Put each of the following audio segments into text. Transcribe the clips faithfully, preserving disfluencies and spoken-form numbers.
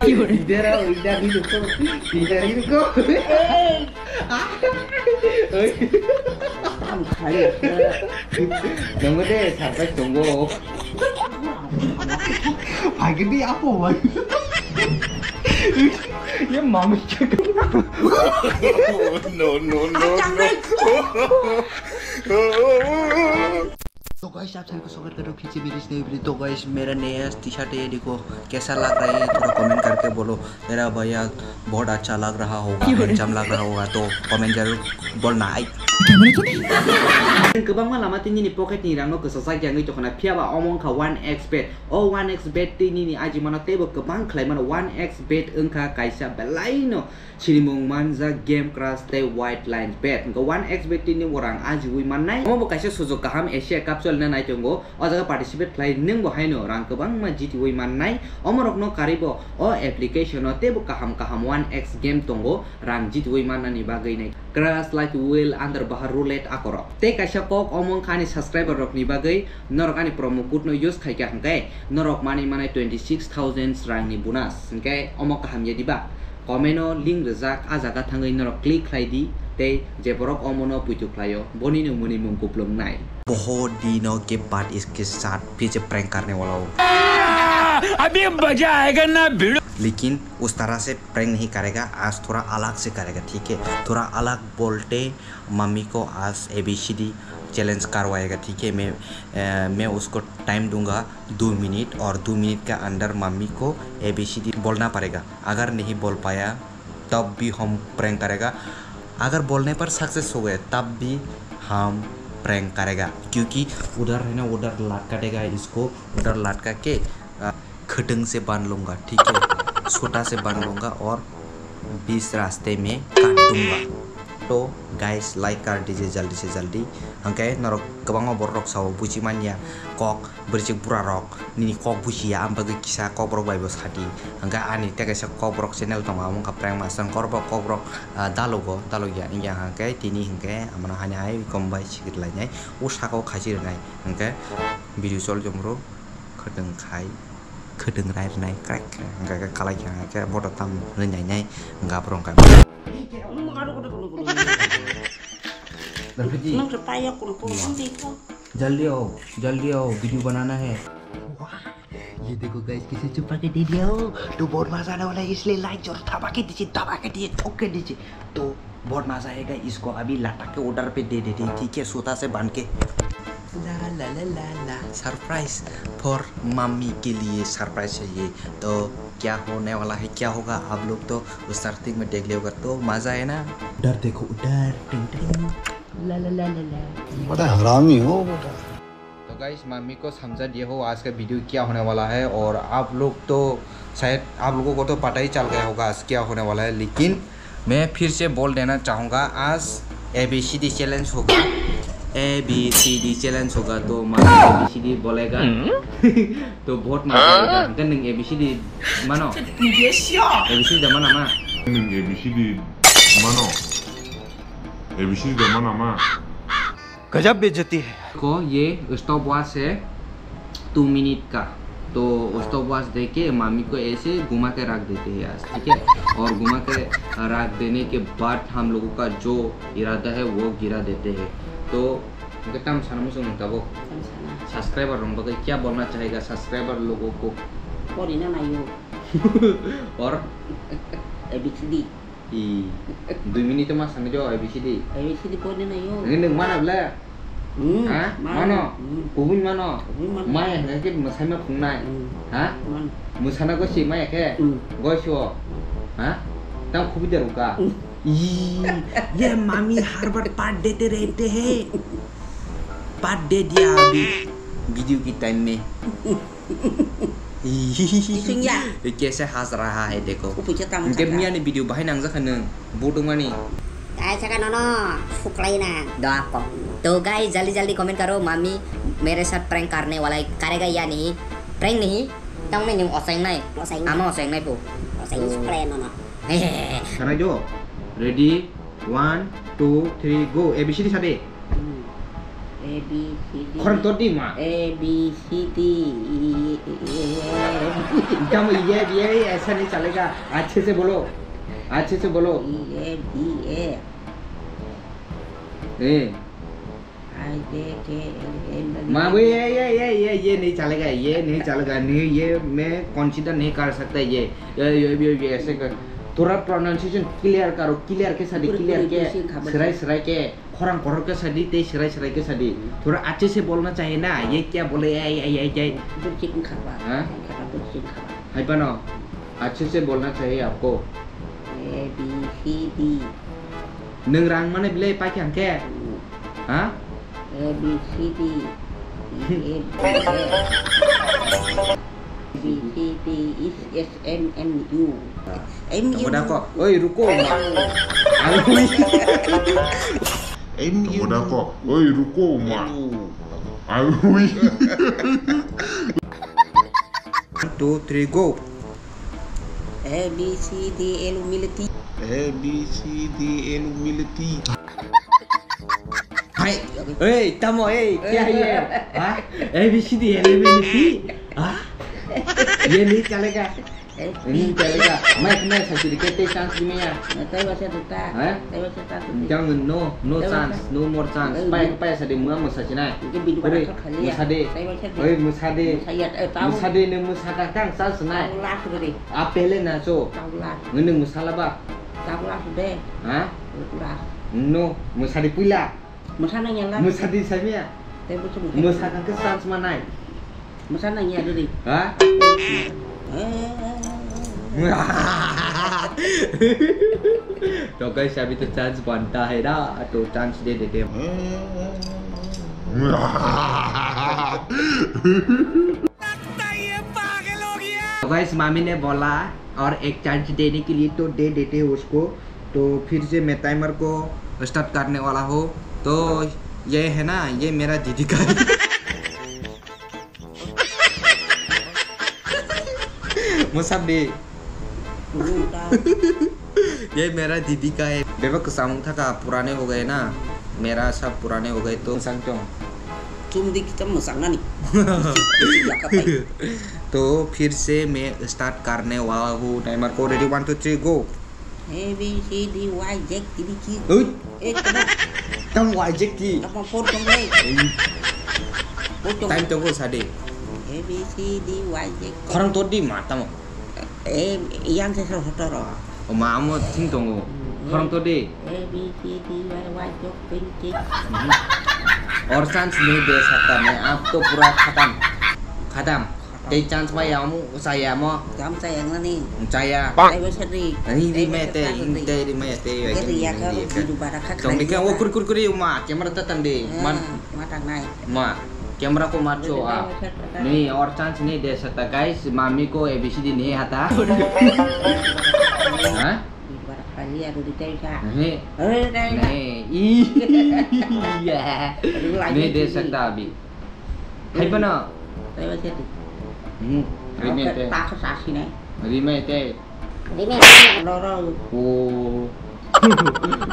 Idara, idara, idara. Ang kaya. Nongo de surprise tongo. Pagi di apa, wai? Ya mama cakap. No, no, no, no. तो गाइस, आप सभी को स्वागत कर रहा हूँ खींची मेरी इस नई वीडियो। तो गाइस, मेरा नया टी शर्ट है, ये देखो कैसा लग रहा है, थोड़ा कमेंट करके बोलो। मेरा भैया बहुत अच्छा लग रहा होगा, हैंडसम लग रहा होगा, तो कमेंट जरूर बोलना। Kwbangma lama tei nini pocket ni rang no kwchajak yangwi tongkha na, phiya ba omo wngkha one X bet. O one X bet tei nini ajimano teibo kwbang khlai mano. One X bet wngkha kaisa belai no sinimung manjak game Crash tei Wildlands bet. Hwnkhe one X bet tei nini bo rang ajiwi mannai. Omo bo kaisa sujok kaham, Asia Cup cholina nai tongo. O jaga participate khlai nwng bo haino rang kwbangma jitiwi mannai. Omorokno karwi bo o application-o teibo kaham kaham one X game tongo rang jitiwi mannani bagwi nai. Crash, Light Wheel, Under Bahar Roulette akorok. Tei kaisa kok omo wngkha ani subscriber rokni bagwi, norok ani promo code no use khaikha hwnkhe norok manwi manai twenty six thousand rangni bonus. Hwnkhe omo kaham ya diba? Comment o link rijak, a jaga thangwi norok click khlai di, tei je borok omono puitu khlaio, bonino mwnwi mung kuplung nai. बहुत दिनों के बाद इसके साथ फिर से प्रैंक करने वाला हूँ। अभी मजा आएगा ना भिड़ो। लेकिन उस तरह से प्रैंक नहीं करेगा, आज थोड़ा अलग से करेगा, ठीक है? थोड़ा अलग बोलते, मम्मी को आज एबीसीडी चैलेंज करवाएगा, ठीक है? मैं, अ, मैं उसको टाइम दूंगा दो मिनट, और दो मिनट के अंदर मम्मी को एबीसीडी बोलना पड़ेगा। अगर नहीं बोल पाया, तब भी हम प्रैंक करेगा। अगर बोलने पर सक्सेस हो गए, तब भी हम प्रैंक करेगा, क्योंकि उधर है ना, उधर लटका देगा इसको, उधर लटका के, अ, खटंग से बांध लूंगा, ठीक है? सोटा से बांध लूंगा और बीच रास्ते में काट दूंगा। तो गाइस, लाइक कर दीजिए जल्दी से जल्दी। Hwnkhe norok kwbangma borok rok sao, buji manya kok, bwrwi chwk bura rok nini kok bujiya, ang bagwi kisa kokborok bai bo sadi. Hwnkhe ani tei kaisa kokborok channel tongo, amo wngkha Prank Master, kokborok, kokborok, ah, dalogo, dalogya wngya hwnkhe tini hwnkhe amono hani hai kom bai sikir lainai, o saka o khachi rwnai hwnkhe video chol jomro khwtwng khai, khwtwng rai rwnai crack, hwnkhe kalai khe hwnkhe bodo tam rwnai nai hwnkhe aphuru hwnkhe. Nung se paya kun kun nung di ko. जल्दी आओ, जल्दी आओ, वीडियो बनाना है। वाह, ये देखो गाइस, किसी छुपा के दे दिया हो, तो बहुत मजा आने वाला है, इसलिए लाइक जरूर दबा के दीजिए, दबा के दीजिए, ठोक के दीजिए। तो बहुत मजा आएगा, इसको अभी लटक के उधर पे दे देते हैं, ठीक है, सूता से बांध के। ला ला ला ला ला, सरप्राइज फॉर मम्मी के लिए सरप्राइज है ये। तो क्या होने वाला है, क्या होगा, आप लोग तो स्टार्टिंग में देख लिया होगा, तो मजा है ना। उधर देखो, उधर, टिंग टिंग। ला ला ला ला ला। बड़ा हरामी हो बेटा। तो गाइस, मम्मी को समझा दिया हो आज का वीडियो क्या होने वाला है, और आप लोग तो शायद, आप लोगों को तो पता ही चल गया होगा आज क्या होने वाला है, लेकिन मैं फिर से बोल देना चाहूँगा, आज एबीसीडी चैलेंज होगा। एबीसीडी चैलेंज होगा, तो मम्मी एबीसीडी बोलेगा। तो बहुत मजा आएगा। Hwnkhe nwng A B C D mano? A B C D da mano ma? Nwng A B C D mano? A B C D da mano ma? गजब बेइज्जती है। देखो, ये स्टॉप वॉच है टू मिनट का, तो स्टॉप वॉच देके मम्मी को ऐसे घुमा के रख देते हैं आज, ठीक है? और घुमा के रख देने के बाद हम लोगों का जो इरादा है, वो गिरा देते हैं। तो उनके तम sana musu nung tabo. Tamo sana. Subscriber rong bagai क्या बोलना चाहेगा subscriber लोगों को? Pori na nayo. और? ABCD. I, dui minute ma sani jo A B C D. A B C D pori na yo. Ngi nung mana bla? Hmm, ha? Mano. Mano? Hmm. Kubun mano? Kubun mano. Maya hingke mwsai ma phungnai. Hmm. Ha? Mano. Mwsana go si maya khe? Hmm. Go si o. Ha? Tang khubi de ruka. Hmm. I, ye mami har bar pat dete rehte hai. Pat de diya abhi. Video ki time mein. Ising ya. ये कैसे हंस रहा है देखो। Upu chetang. Hingke miyani video bahai nangjakha nwng, budung mani. Ai saka nono, suklai na. Doa ko. तो गाइस, जल्दी जल्दी कमेंट करो, मम्मी मेरे साथ प्रैंक करने वाला है, करेगा या नहीं? प्रैंक नहीं, tamo ni nwng oseng nai. Oseng. Ama oseng nai po. Oseng suklai nono. Hehehe. Sana jo. Ready? One, two, three, go. A B C D sade. Hmm. A, B, C, D. Khorang tor di ma. A, B, C, D, E, F, G. Tamo ye, ye, ye, aisa nahi chalega. Achhe se bolo. Achhe se bolo. E, F, G, H. Eh. I, J, K, L, M, N, O, P. Ma, ye, ye, ye, ye, ye nahi chalega. Ye nahi chalega. Nahi ye main consider nahi kar sakta ye. Ye, ye, ye, ye, aise kar. Thora pronunciation clear karo. Clear ke sadi, clear ke. Puri, puri, puri, puri, puri. Serai, serai ke. Khorang kotor khe sadi tei serai serai khe sadi. Hmm. Thora achhe se bolna chahiye na, ye kya bole, ai, ai, ai, ai. Burchik wngkha ba? Ha? Wngkha ba burchik wngkha ba? Hai phano, achhe se bolna chahiye aapko. A, B, C, D. Nwng rang mane belai paikha hwnkhe? Hmm. Ha? A, B, C, D, E, F, G, H. B, C, D, H, M, N, U. M, U. Tamo da kok. Oi, ruko, ma. Ang hui. M, U. Tamo da kok. Oi, ruko, ma. Ang hui. One, two, three, go. A, B, C, D, L, U, mileti. A, B, C, D, L, U, mileti. Hai, hey, tamo, hey, kya hai ye? Ha? A B C D L M N P? Ha? Ye nahi chalega. Nahi chalega. Mai, mai, sa chiri kete chance di maya. Tei ba se tuta. Ha? Tei ba se ta tuta. Jang no, no chance, no more chance. Pai, pai sa di mua musa chinai. Ore, musa de. Oi, musa de. Musa de, ne musa ka kang chance nai. Apele na cho. Ngene musa la ba. Tabla su de. Ha? Tabla. No, mwsadi puila. Mwsana nyala. Mwsadi samia. Tei busu mwsadi. Mwsakha khe chance manai. Mwsana nyala de. Ha? Eh. To guys, abhi to chance banta hai na, to chance de dete. तो गाइस, मामी ने बोला और एक चांस देने के लिए, तो दे देते हैं उसको। तो फिर से मैं टाइमर को स्टार्ट करने वाला हूँ। तो ये है ना, ये मेरा दीदी का है। Musab di. ये मेरा दीदी का है। Bebak kwchangmung thaka purane ho gaye na, mera sab purane ho gaye to. Mwsang tong. Chum di kita mwsang nani. Bisi, bisi yakapai. To phir se main start karne wala hu. Timer ko ready, one, two, three, go. A, B, C, D, Y, Z, T, V, Q. Ui. Eh, tamo. Tamo Y Z T. Tamo four tong le. Ui. Four tong. Time tongo sade. A, B, C, D, Y, Z. Khorang to di ma tamo. Eh, yang se so hotoro. O ma amo thing tongo. Hmm. Khorang to di. A, B, C, D, Y, Y, Z, twenty. Hmm. Or chance nahi de sakta, main aap to pura khatam. Khatam. Tei chance ma ya mo, chaya mo. Cham chaya nani. Chaya. Tei ba sadi. Ani ri me te, in te ri me te. Tei ri ya ka, video bara kha. Tong di kha, o kur kur kur ma, camera ta tang di. Man. Ma tang nai. Ma, camera ko ma cho a. Ni or chance nahi de sakta guys, mami ko A B C D nahi aata. Ha? Video bara kha liya, do di tei sa. Nahi. Eh, tei sa. Nahi. Iya. Nahi de sakta abhi. Hai bana. Tei ba sadi. Hmm. Rime te. Ta kha sa sinai. Rime te. Rime te. Lo ro. O.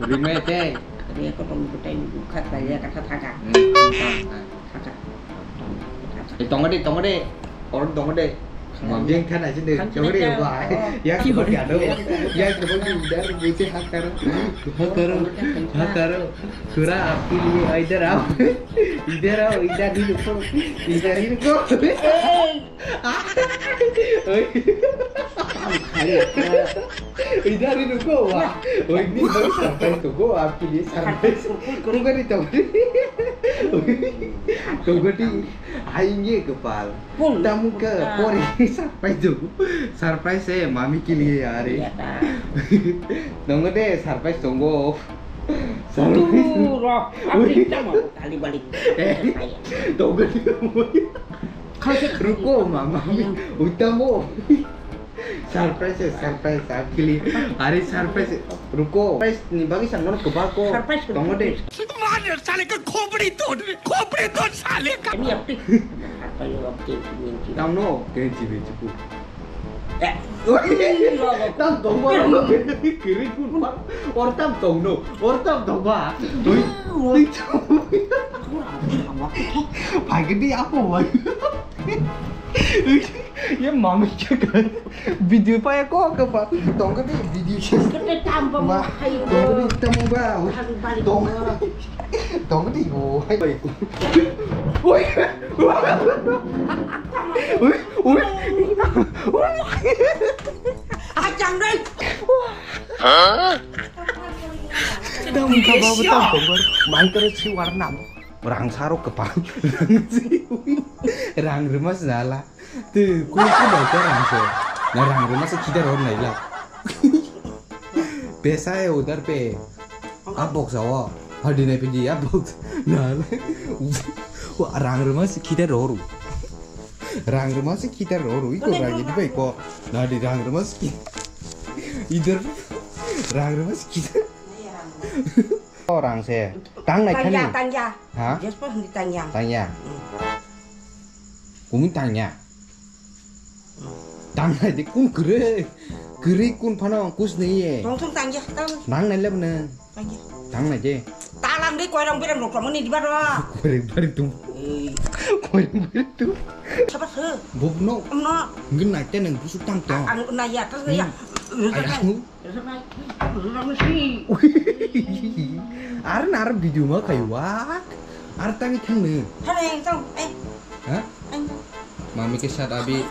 Rime te. Rime ko tong ko tei khat ba ya khat thaka. Hmm. Thaka. Eh, tongo de, tongo de. Or tongo de. Mabeng khan asin de, chori ba. Ya ki ba kya do? Ya ki ba ki dar, muche hakar. Hakar. Hakar. Sura aapke liye, idhar aao. Idhar aao, idhar hi ruko. Idhar hi ruko. Oi. Idhar hi ruko, wah. Oi, ni bhai surprise to go, aapke liye surprise. Tongo de, tongo de. Tongo de. Hai ye kepal. Tamu ke pori surprise do. Surprise eh mami ke liye yaar. Iya ta. Tongo de surprise tongo. Surprise. Tu ro, apni tamo tali balik. Eh, tongo de. Ruko ma mami. Utamo. Surprise, surprise, aapke liye. Are surprise. Ruko. Surprise ni bagwi sa nono kwbak ko. Surprise ko. Tongo de. मार साले का खोपड़ी तोड़, खोपड़ी तोड़ साले का। Ani apni. Apa yo apni? Tamno, kenchi bechiku. Tam tong ba. Kiri kun ba. Or tam tong no. Or tam tong ba. Ui. Pai gidi apa wai. Ye mami kya kar. Video pa ya ko ke pa. Tong gidi video. Kete tam ba. Ma. Hai. Tong gidi tam ba. Tong. Tong gidi go. Hai. Ui. Ui, ui. Ajang dai. Dam ka babu tam tong bar. Mai kare si warna. Rang saro kepang. Rang remas nala. Tu ku ku bai ka rang se. Na rang remas kita ro naila. Pesa e udar pe. A box awo. Hadi nai pidi a box. Na le. Wa rang rwma si khita roru. Rang rwma si khita roru. Iko rang ini bai ko. Na di rang rwma si. Idar. Rang rwma si khita. Oh, rang se. Tang nai khani. Tangya, tangya. Ha? Jespo hindi tangya. Tangya. Hmm. Kumi tangya. Tangnai de kun kwrwi. Kwrwi kun phano kus ni ye. Tong tong tangya tang. Nang nai leb nang. Tangya. Tangnai de. Talang de koirang birang rok mani diba ro. Koirang bari tum. Eh. Koirang bari tum. Saba se. Bob no. Amno. Ngin nai te nang busuk tang tong. Ang na ya tang ya. Hmm. Ayang. Ar na ar video ma khai wak. Ar tangi thang ni. Thang ni tang eh. Ha? Ang. Mami ke sath abhi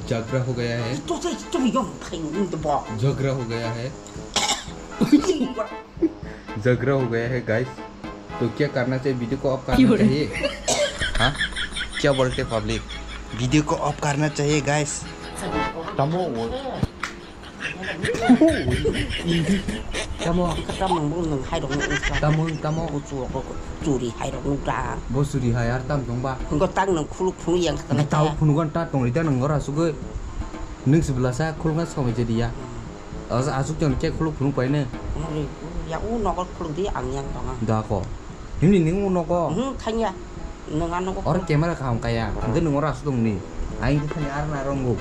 jhagda ho gaya hai. To se to yong phai ni to bo. Jhagda ho gaya hai. झगड़ा हो गया है गाइस, तो क्या करना चाहिए? वीडियो को ऑफ करना चाहिए? हाँ, क्या बोलते पब्लिक, वीडियो को ऑफ करना चाहिए guys? Tamo, tamo, tamo, tamo, churi hai rok nukha. Bo churi hai ar tam tong ba? Ngo tak nang khuluk phunuk yang kata. Tau phunuk an ta tong ri ta nang ora sugoi. Nung sibla sa khuluk na somai jadi ya. Asuk chong khe khuluk phunuk pai ne. Ya u nogo khuluk di ang yang tonga. Da ko. Himni ning u nogo. Hmm, thangya. Nung ano ko. Or camera kaham kaya. Hingke nung ora asuk tong ni. Aing thani ar na rongo.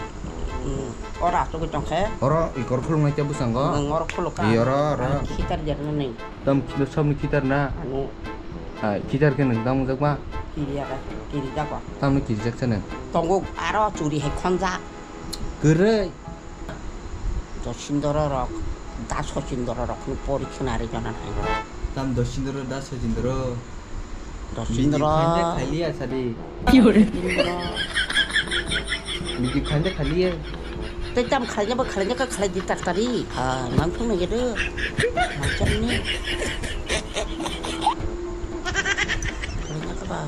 Hmm. Ora asuk tong khe. Oro ikor khuluk nai te bwskango. Nung oro khuluk ka. I oro, oro. Khitar jer na ni. Tam kilo sam ni khitar na. Anu. Hai, khitar khe nung tam jak ma. Kiri ya ka. Kiri jak ba. Tam ni kiri jak sa nung. Tongo aro churi hai khonjak. Kwrwi. Dosindoro rok, da Sojindoro rok ni pori khwnari jona nai. Tam Dosindoro, da Sojindoro. Dosindoro. Bidi khande khaliya sadi. Ki hore? Bidi khande khaliya. Te tam khalnya ba khalnya ka khalai di taktari. Ha, nang thung nang yedo. Macam ni. Khalnya ka ba.